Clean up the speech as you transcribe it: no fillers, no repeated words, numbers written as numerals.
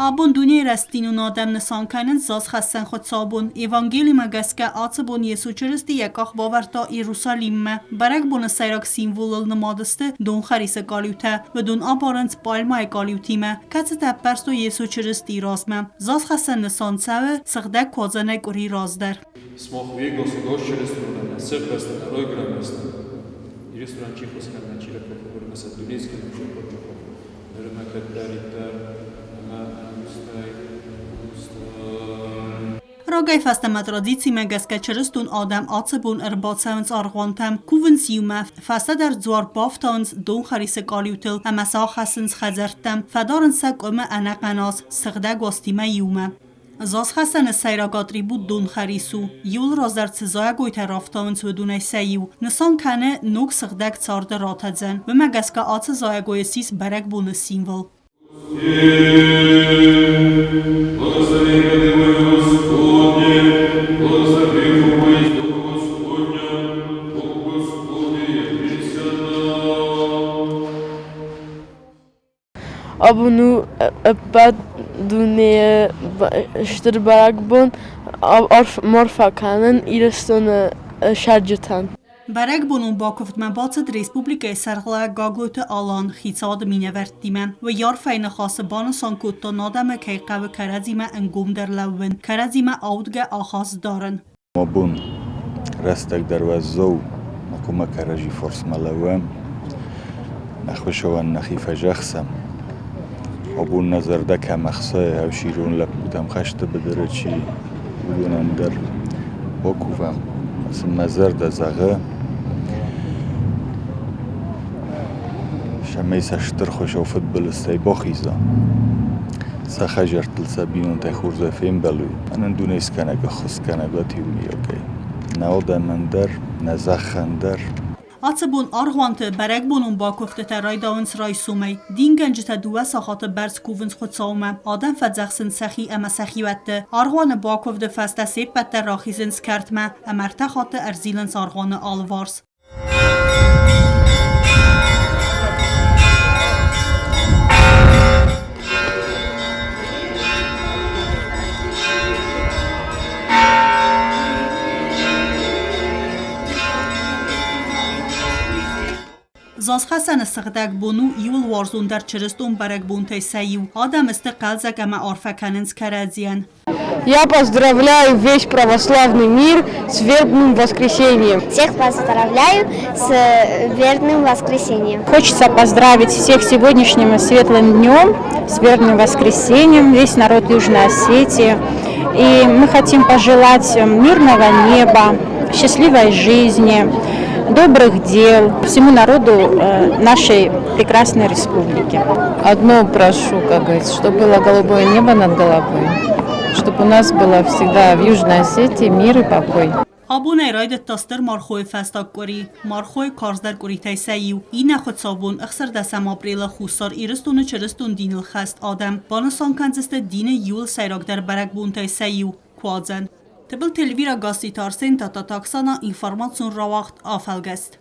Абон дунейы рӕстдинон адӕм нысан кӕнынц Зазхӕссӕн хуыцаубон. Евангелимӕ гӕсгӕ ацы бон Йесо Чырысти йӕ къах бавӕрдта Иерусалиммӕ. Бӕрӕгбоны сӕйраг символыл нымад сты донхӕрисы къалиутӕ. Уыдон абарынц пальмӕйы къалиутимӕ, кӕцытӕ ӕппӕрстой Йесо Чырыстийы размӕ. Зазхӕссӕн нысан цӕуы Сыгъдӕг Куадзӕнӕй къуыри раздӕр. Смох Вегос Чырыстонӕн сыгъдӕстӕн ройграммӕстӕн. Ирыстонӕн чи хуыскӕнӕ, чи ракохы, дунейскӕнӕг нырмӕ кӕддӕриддӕр ӕмӕ ӕнустӕй Рагӕй фӕстӕмӕ традицимӕ гӕсгӕ чырыстон адӕм ацы бон ӕрбацӕуынц аргъуантӕм, кувынц иумӕ, фӕстӕдӕр дзуар бафтауынц донхӕрисы къалиутыл ӕмӕ сӕ ахӕссынц хӕдзӕрттӕм, фӕдарынц сӕ къуымы ӕнӕхъӕн аз сыгъдӕг уастимӕ иумӕ. Зазхӕссӕны сӕйраг атрибут донхӕрис у. Иуыл раздӕр цы зайӕгойтӕ рафтауынц, уыдонӕй сӕ иу. Нысан кӕны ног сыгъдӕг царды ратӕдзӕн. Уымӕ гӕсгӕ ацы зайӕгойы ссис бӕрӕгбоны символ. Абон у ӕппӕт дунейы стыр бӕрӕгбон, арфӕ кӕнын Ирыстоны цӕрджытӕн. Бӕрӕгбонон бакуывдмӕ бацыд республикӕйы сӕргълӕууӕг Гаглойты Алан хицауады минӕвӕрттимӕ. Уый арфӕйы ныхасы банысан кодта, адӕмы кӕй хъӕуы кӕрӕдзимӕ ӕнгомдӕр лӕууын, кӕрӕдзимӕ аудгӕ ахаст дарын. Абон рӕстӕг дӕр уӕззау, макуы кӕрӕдзи фарсмӕ лӕууӕм, нӕ Хуыцауӕн нӕхи фӕзӕхсӕм. Абон нӕ зӕрдӕ кӕм ӕхсайы, ӕфсирон лӕппутӕм хӕсты быдыры чи, уыдонӕн дӕр бакувӕм. Сын мӕ зӕрдӕ зӕгъы, цӕмӕй сӕ стыр Хуыцау фыдбылызтӕй бахиза. Сӕ хӕдзӕрттыл сӕ бинонтӕй хорзӕй фембӕлой. Мӕнӕн дунескӕнӕг ӕххуысгӕнӕг уӕд иумиагӕй. Нӕ адӕмӕн дӕр, нӕ зӕххӕн дӕр. Ацы бон аргъуанты бӕрӕгбонон бакуывдтытӕ райдауынц райсомӕй. Дингӕнджытӕ дыууӕ сахаты бӕрц кувынц Хуыцаумӕ. Адӕм фӕдзӕхсынц сӕхи ӕмӕ сӕхиуӕтты. Аргъуаны бакуывды фӕстӕ се ппӕт дӕр рахизынц кӕртмӕ ӕмӕ ӕртӕ хатты ӕрзилынц аргъуаны алыварс. Зазхӕссӕны сыгъдӕг бон у иуыл уарзондӕр чырыстон бӕрӕгбонтӕй сӕ иу. Адӕм сты хъӕлдзӕг ӕмӕ арфӕ кӕнынц кӕрӕдзийӕн. Я поздравляю весь православный мир с вербным воскресеньем. Всех поздравляю с вербным воскресеньем. Хочется поздравить всех сегодняшним светлым днем, с вербным воскресеньем, весь народ Южной Осетии. И мы хотим пожелать мирного неба, счастливой жизни, добрых дел всему народу нашей прекрасной республики. Одно прошу, как говорится, чтобы было голубое небо над головой, чтобы у нас было всегда в Южной Осетии мир и покой. Абонӕй райдыдта стыр мархойы фӕстаг къуыри. Мархойы карздӕр къуыритӕй сӕ иу. Иннӕ хуыцаубон ӕхсӕрдӕсӕм апрелы Хуссар Ирыстоны чырыстон диныл хӕст адӕм банысан кӕндзысты дины иуыл сӕйрагдӕр бӕрӕгбонтӕй сӕ иу – Куадзӕн. Тыбылты Эльвира, Гасситы Арсен, Тата Таксана, информацион рауагъд, афӕлгӕст.